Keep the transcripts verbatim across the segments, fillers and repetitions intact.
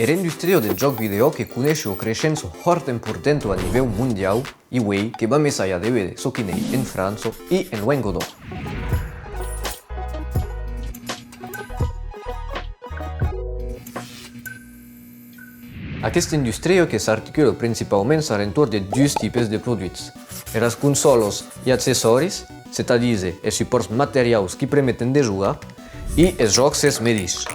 Era industria deth jòc vidèo que coneishe ua creishença hòrt importanta a nivèu mondiau, e uei que vam essajar de véder çò qui n'ei en França e en luenga d'òc. Aquesta industria que s'articula principauments a l'entorn de dus tipes de produits: eras consòlas e accessòris, c'est a díser es supòrts materiaus qui permeten de jogar, e es jòcs es medish,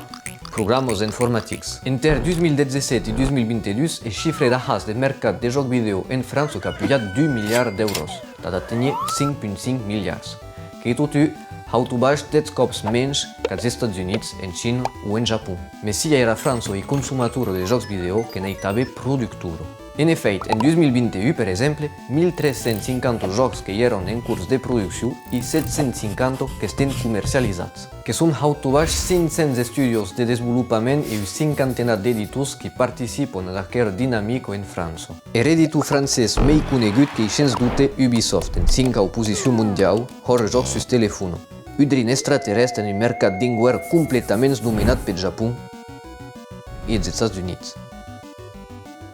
programas informatics. Enter dus mil dètz-e-sèt e dus mil vint-e-dus, es chifre d'ahars de mercat de jòc vidèo en França qu'a pujat d'un miliard d'èuros, tad aténher cinc punt cinc miliards. Qu'ei totun haut o baish dètz còps mensh qu'as Estats Units, en China o en Japon. Mès sia era França ei consomatora de jòcs vidèo, que n'ei tanben productora. En efèit, en dus mil vint-e-un, per exemple, mil tres cents cinquanta jòcs que i èran en cors de produccion e sèt cents cinquanta qu'estèn comercializats. Que son haut o baish cinc cents estudios de desvolopament e un cinquantenat d'editors qui participan ad aquera dinamica en França. Er editor francés mei conegut qu'ei shens dobte Ubisoft, en cincau posicion mondiau, hòra jòcs sus telefona. Un drin extraterrèstre en un mercat d'enqüèra completaments dominat peth Japon e es Estats Units.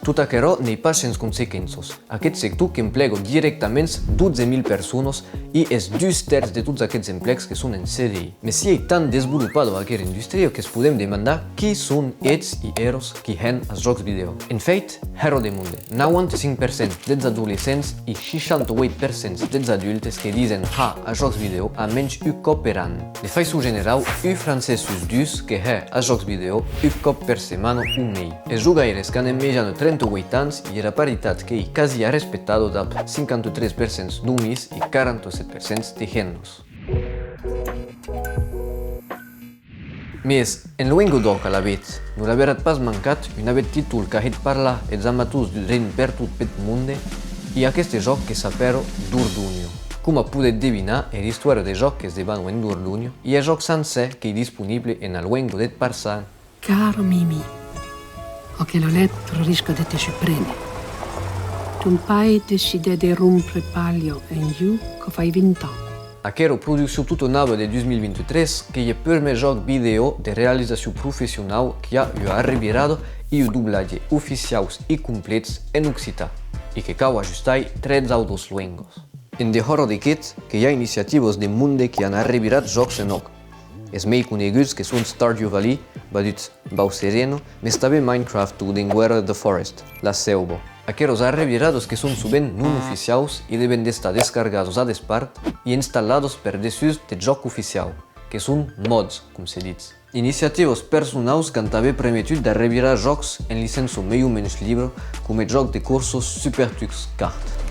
Tot aquerò n'ei pas shens consequenças. Aqueth sector qu'emplega dirèctaments dotze mil personas e es dus tèrç de tots aqueths emplecs que son en C D I. Mès si ei tan desvolopada aquera industria que's podem demandar qui son eths e eras qui hèn as jòcs vidèo. En fèit, hèra de monde, nauanta cinc per cent deths adolescents e seishanta ueit per cent deths adultes que disen har a jòcs vidèo a mensh un còp per an. De faiçon generau, un francés sus dus que hè a jòcs vidèo un còp per setmana o mei. Es jogaires qu'an en mejana trenta ueit ans e era paritat qu'ei quasi arrespectada dab cinquanta tres per cent d'òmis e quaranta set per cent de hemnas. Mès, en luenga d'òc alavetz, non l'averà pas mancat un avet títol qu'a hèt parlar eths amators d'un drin pertot peth monde, e aqueste jòc que s'apèra Dordonha. Coma podetz devinar, era istòria de jòc que's debana en Dordonha, e eth jòc sancèr qu'ei disponible ena luenga deth parçan. Caro Mimi, aquela letra risca de te susprene. Ton pair decidèt de rompre palha en jo quò fai vint ans. Aquera produccion tota nava de dus mil vint-e-tres qu'ei eth purmèr jòc vidèo de realizacion professionau qui a ua arrevirada e un doblatge oficiaus e complets en occitan, e que cau ajustar-i tretze autas luengas. En dehòra d'aqueth, que i a iniciativas de monde qui an arrevirat jòcs en òc. Es mei coneguts que son Stardew Valley, vadut Bau Serena, mès tanben Minecraft o d'enqüèra The Forest, La Seuva. Aqueras arreviradas que son sovent non oficiaus e deven d'estar descargadas a despart e installadas per dessús deth jòc oficiau, que son mods, com se ditz. Iniciativas personaus qu'an tanben permetut d'arrevirar jòcs en licença mei o mensh libra, com eth jòc de corsas Supertux Kart.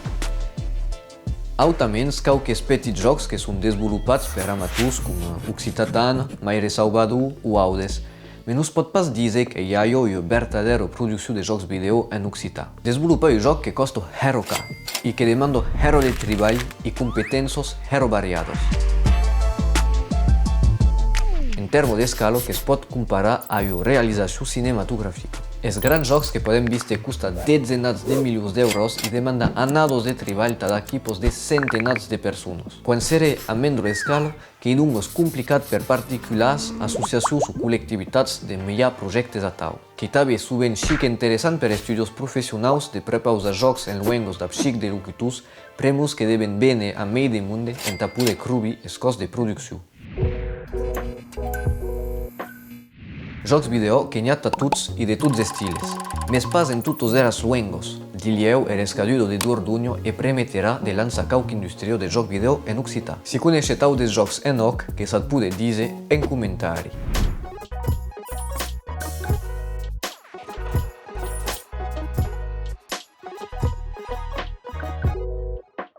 Autaments, quauques petits jòcs que son desvolopats per amators com Occitatana, Maire Sauvador o audes, mès nos pòt pas díser que i aja ua vertadèra produccion de jòcs vidèo en occitan. Desvolopar un jòc que còsta hèra car e que demanda hèra de tribalh e competenças hèra variadas. En tèrme d'escala, que's pòt comparar a ua realizacion cinematografica. Es grans jòcs que pòden víster costar detzenats de milions d'èuros e demandar annadas de tribalh tad equipas de centenats de personas. Quan seré a mendra escala, qu'ei doncas complicat per particulars, associacions o collectivitats de miar projèctes atau. Qu'ei tanben sovent chic interessant per estudios professionaus de prepausar jòcs en luengas dab chic de locutors, pr'amor que deven véner a mei de monde entà poder crobir es còsts de produccion. Jòcs vidèo que n'i a tà tots e de tots estiles, mès pas en totas eras luengas. Dilhèu, era escaduda de Dordonha e permeterà de lançar quauqua industria de jòc vidèo en occitan. Si coneishetz autes jòcs en òc, que s'ac podetz díser en comentari.